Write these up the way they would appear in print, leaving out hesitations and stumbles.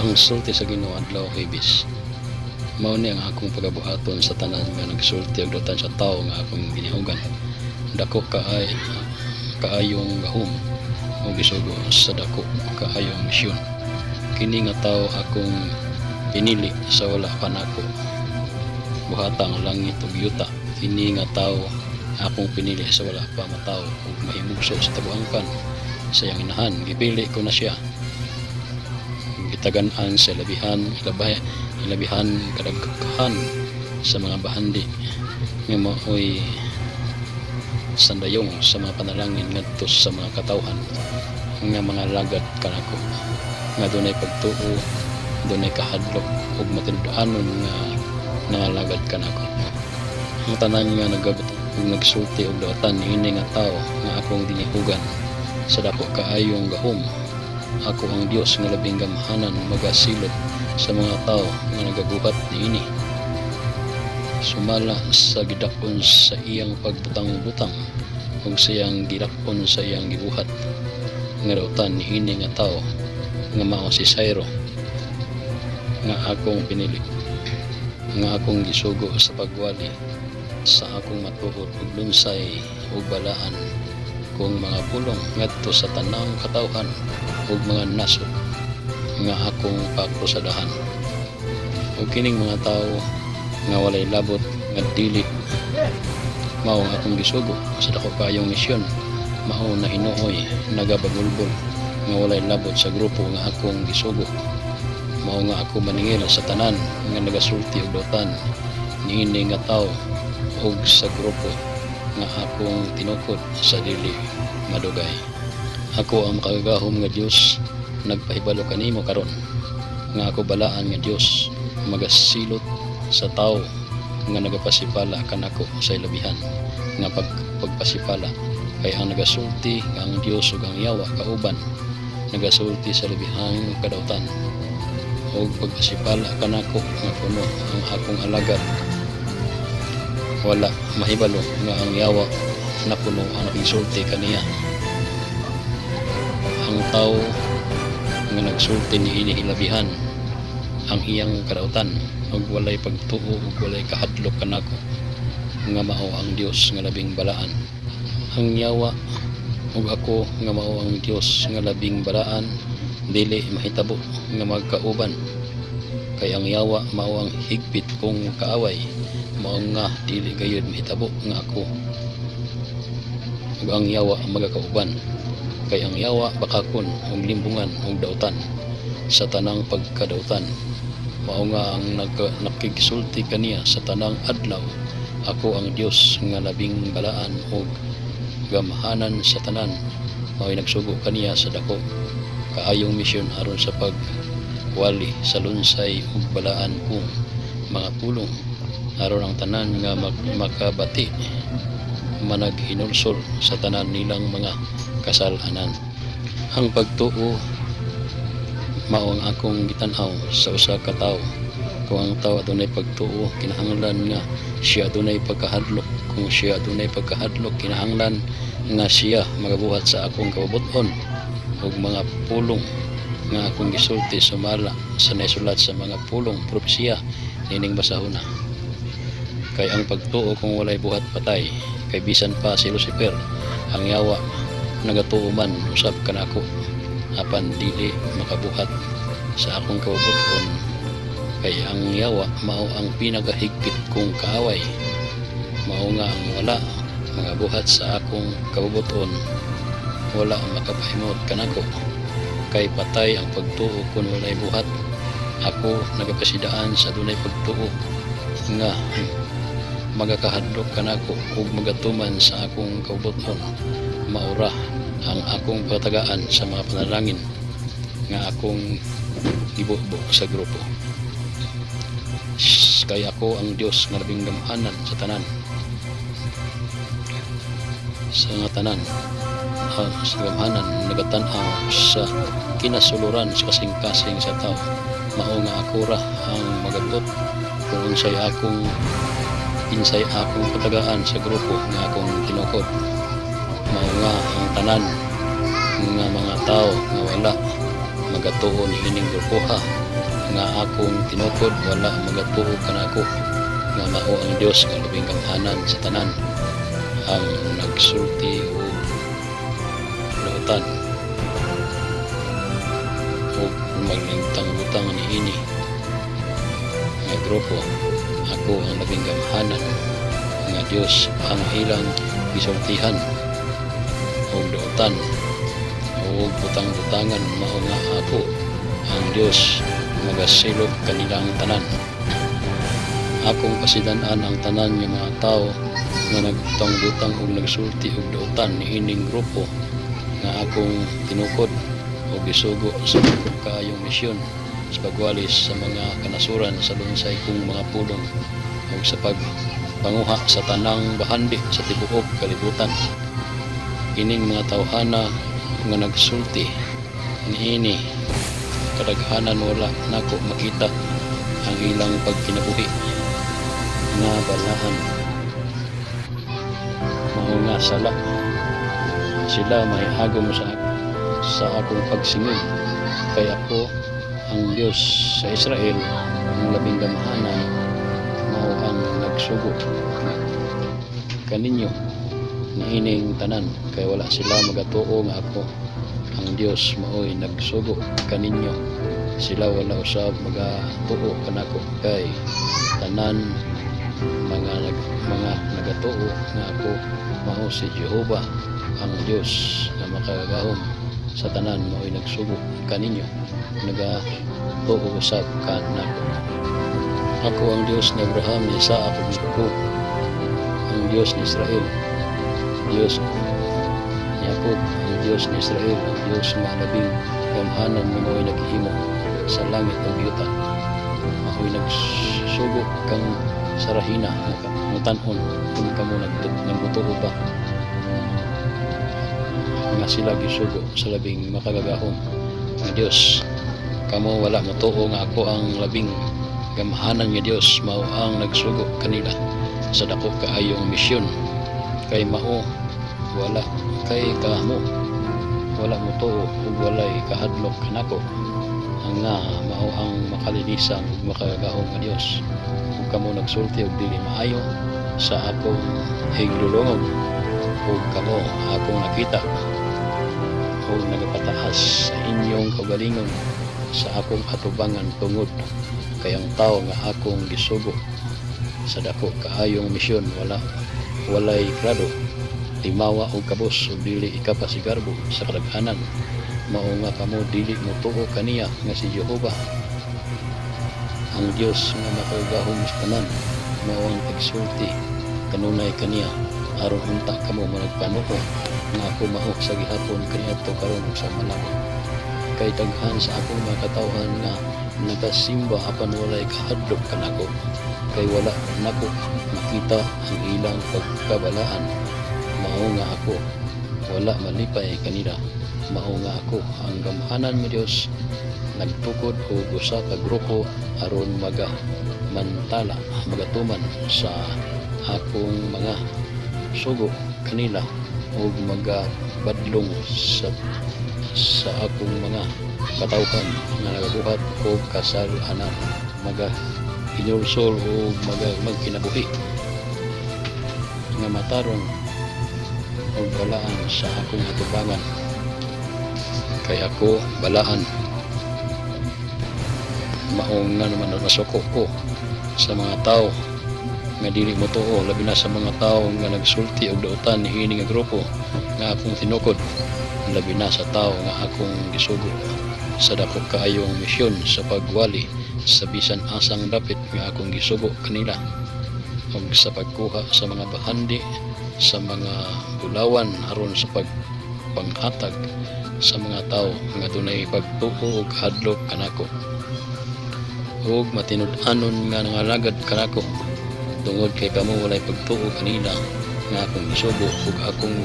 Ang sulti sa Ginoo adlaw Huwebes. Mao ni ang akong pagabuhaton sa tanan nga nagsulti og dautan sa tawo nga akong ginihugan. Dako kaayong gahom ug gisugo sa dako kaayong misyon. Kini nga tawo akong pinili sa wala pa nako buhata ang langit ug yuta. Kini nga tawo akong pinili sa wala pa matawo ug mahimugso sa tabuangkan sa iyang inahan. Gipili ko na siya, gitagan-an sa ilabihan kadaghan sa mga bahandi nga maoy sandayong sa mga panalangin ngadto sa mga katawhan nga mga lagad kanako, nga dunay pagtuo, dunay kahadlok ug matinud-anon nga nangalagad kanako. Ang tanan nga nagabot ug nagsulti og dautan niini nga tawo nga akong ginihugan sa dako kaayong gahom, ako ang Dios nga labing gamhanan magasilot sa mga tawo nga nagabuhat niini sumala sa gidak-on sa iyang pagbutang-butang ug sa iyang gidak-on sa iyang gibuhat nga dautan niini nga tawo nga mao si Cyro nga akong pinili, nga akong gisugo sa pagwali sa akong matuod ug lunsay ug balaan kong mga pulong ngadto sa tanang katawhan ug mga nasod nga akong pakrusadahan. Ug kining mga tawo nga walay labot nga dili mao ang akong gisugo sa dako kaayong misyon, mao na hinuoy nagabagulbol nga walay labot sa grupo nga akong gisugo. Mao nga ako maningil sa tanan nga nagasulti og dautan niini nga tawo ug sa grupo nga akong tinukod sa dili madugay. Ako ang makagagahom nga Dios nagpahibalo kanimo karon nga ako balaan nga Dios magasilot sa tawo nga nagapasipala kanako sa ilabihan nga pagpasipala, kay ang nagasulti nga ang Dios ug ang yawa kauban nagasulti sa labihang kadautan ug pagpasipala kanako, nga kuno ang akong alagad wala mahibalo nga ang yawa na kuno ang nakisulti kaniya. Ang tawo nga nagsulti niini hilabihan ang iyang kadautan ug walay pagtuo ug walay kahadlok kanako nga mao ang Dios nga labing balaan. Ang yawa ug ako nga mao ang Dios nga labing balaan dili mahitabo nga magkauban, kay ang yawa mao ang higpit kong kaaway. Mao nga dili gayud mahitabo nga ako ug ang yawa magakauban, kay ang yawa bakakon ug limbungan ug dautan sa tanang pagkadautan. Mao nga ang nakigsulti kaniya sa tanang adlaw, ako ang Dios nga labing balaan ug gamhanan sa tanan mao'y nagsugo kaniya sa dako kaayong misyon aron sa pagwali sa lunsay ug balaan kong mga pulong, aron ang tanan nga makabati managhinulsol sa tanan nilang mga kasal-anan. Ang pagtuo mao ang akong gitan-aw sa usa ka tawo. Kung ang tawo adunay pagtuo, kinahanglan nga siya adunay pagkahadlok. Kung siya adunay pagkahadlok, kinahanglan nga siya magabuhat sa akong kabubut-on ug mga pulong nga akong gisulti sumala sa naisulat sa mga pulong propesiya nining basahona. Kay ang pagtuo kung walay buhat patay, kay bisan pa si Lucifer, ang yawa, nagatuo man usab kanako apan dili makabuhat sa akong kabubut-on, kay ang yawa mao ang pinakahigpit kong kaaway. Mao nga ang wala magabuhat sa akong kabubut-on wala makapahimuot kanako, kay patay ang pagtuo kung walay buhat. Ako nagapasidaan sa dunay pagtuo nga magakahadlok kanako ug magatuman sa akong kabubut-on, maura ang akong patagaan sa mga panalangin nga akong gibubo sa grupo. Kay ako ang Dios nga labing gamhanan sa tanan, sa nga tanan sa gamhanan nagatan-aw sa kinasuluran sa kasing-kasing sa tao. Mao nga ako ra ang magabuot kung unsay akong patagaan sa grupo nga akong tinukod. Mao nga ang tanan nga mga tao nga wala magatuo niining grupoha. Nga akong tinukod wala magatuo kanako nga mao ang Dios nga labing gamhanan sa tanan ang nagsulti og dautan ug magbutang-butang niini nga grupo. Ako ang labing gamhanan nga Dios ang ilang gisultihan og dautan ug butang-butangan, mao nga ako ang Dios magasilot kanilang tanan. Akong pasidaan ang tanan nga mga tawo nga nagbutang-butang ug nagsulti og dautan niining grupo nga akong tinukod ug gisugo sa dako kaayong misyon sa pagwalis sa mga kanasuran sa lunsay kong mga pulong ug sa pagpanguha sa tanang bahandi sa tibuok kalibutan. Ining mga tawhana nga nagsulti niini, kadaghanan wala nako makita ang ilang pagkinabuhi nga balaan, mao nga sala sila mahiagom sa akong pagsingil, kay ako ang Dios sa Israel, ang labing gamhanan, mao ang nagsugo kaninyo niining tanan, kay wala sila magatuo nga ako ang Dios maoy nagsugo kaninyo. Sila wala usab magatuo kanako, kay tanan mga nagatuo nga ako mao si Jehova, ang Dios nga makagagahom sa tanan, maoy nagsugo kaninyo, nagatuo usab kanako. Ako ang Dios ni Abraham, ni Isaac ug ni Jacob, ang Dios ni Israel, Dios ni Jacob, ang Dios ni Israel, ang Dios nga labing gamhanan nga mao'y naghimo sa langit ug yuta. Ako'y nagsugo kang Sarahina nga pangutan-on kung kamo nagmutuo ba nga sila gisugo sa labing makagagahom nga Dios. Kamo wala motuo nga ako ang labing gamhanan nga Dios mao ang nagsugo kanila sa dako kaayong misyon, kay mao wala kay kamo wala motuo ug walay kahadlok kanako ang nga mao ang makalinisan ug makagagahom nga Dios, ug kamo nagsulti og dili maayo sa akong higlulungog, ug kamo akong nakita ug nagapataas sa inyong kaugalingon sa akong atubangan, tungod kay ang tawo nga akong gisugo sa dako kaayong misyon walay grado, timawa og kabus, ug dili ikapasigarbo sa kadaghanan, mao nga kamo dili motuo kaniya nga si Jehova, ang Dios nga makagagahom sa tanan, mao ang nagsulti kanunay kaniya, aron unta kamo managpanuo nga ako mao sa gihapon, kaniadto, karon ug sa malawig. Kay daghan sa akong mga katawhan nga nagasimba apan walay kahadlok kanako, kay wala nako makita ang ilang pagkabalaan, mao nga ako wala malipay kanila. Mao nga ako ang gamhanan nga Dios nagtukod og usa ka grupo aron maga mantala magatuman sa akong mga sugo kanila ug magabadlong sa akong mga katawhan nga nagabuhat og kasal-anan, maga hinulsol ug maga magkinabuhi nga matarong ug balaan sa akong atubangan, kay ako balaan. Mao nga naman masuko ko sa mga tao nga dili motuo, labi na sa mga tao nga nagsulti og dautan niini nga grupo nga akong tinukod, labi na sa tao nga akong gisugo sa dako kaayong misyon sa pagwali sa bisan asang dapit nga akong gisugo kanila ug sa pagkuha sa mga bahandi sa mga bulawan aron sa pagpanghatag sa mga tao nga dunay pagtuo ug kahadlok kanako ug matinud-anon nga nangalagad kanako, tungod kay kamo walay pagtuo kanila nga akong gisugo, ug akong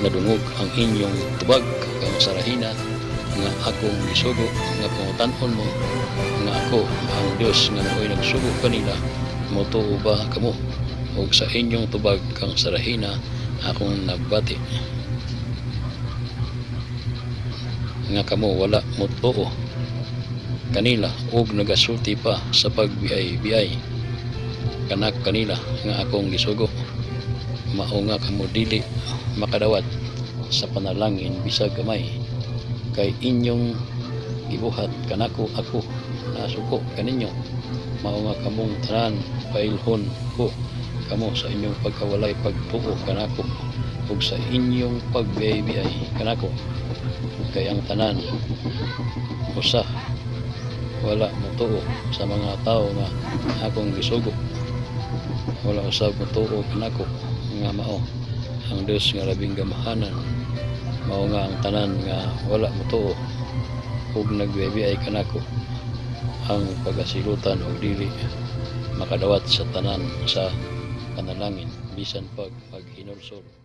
nadungog ang inyong tubag kang Sarahina nga akong gisugo nga pangutan-on mo nga ako ang Dios nga mao'y nagsugo kanila, motuo ba kamo? Ug sa inyong tubag kang Sarahina akong nabati nga kamo wala motuo. Kanila ug nagasulti pa sa pagbiay-biay kanak kanila nga akong gisugo. Mao nga kamo dili makadawat sa panalangin bisag gamay. Kay inyong gibuhat kanako, ako nasuko kaninyo. Mao nga kamong tanan pailhon ko kamo sa inyong pagkawalay pagtuo kanako ug sa inyong pagbiay-biay kanako. Kay ang tanan usa wala motuo sa mga tawo nga akong gisugo. Wala usab motuo kanako nga mao ang Dios nga labing gamhanan. Mao nga ang tanan nga wala motuo ug nagbiay kanako ang pagasilutan og dili makadawat sa tanan sa panalangin bisan pag maghinulsol.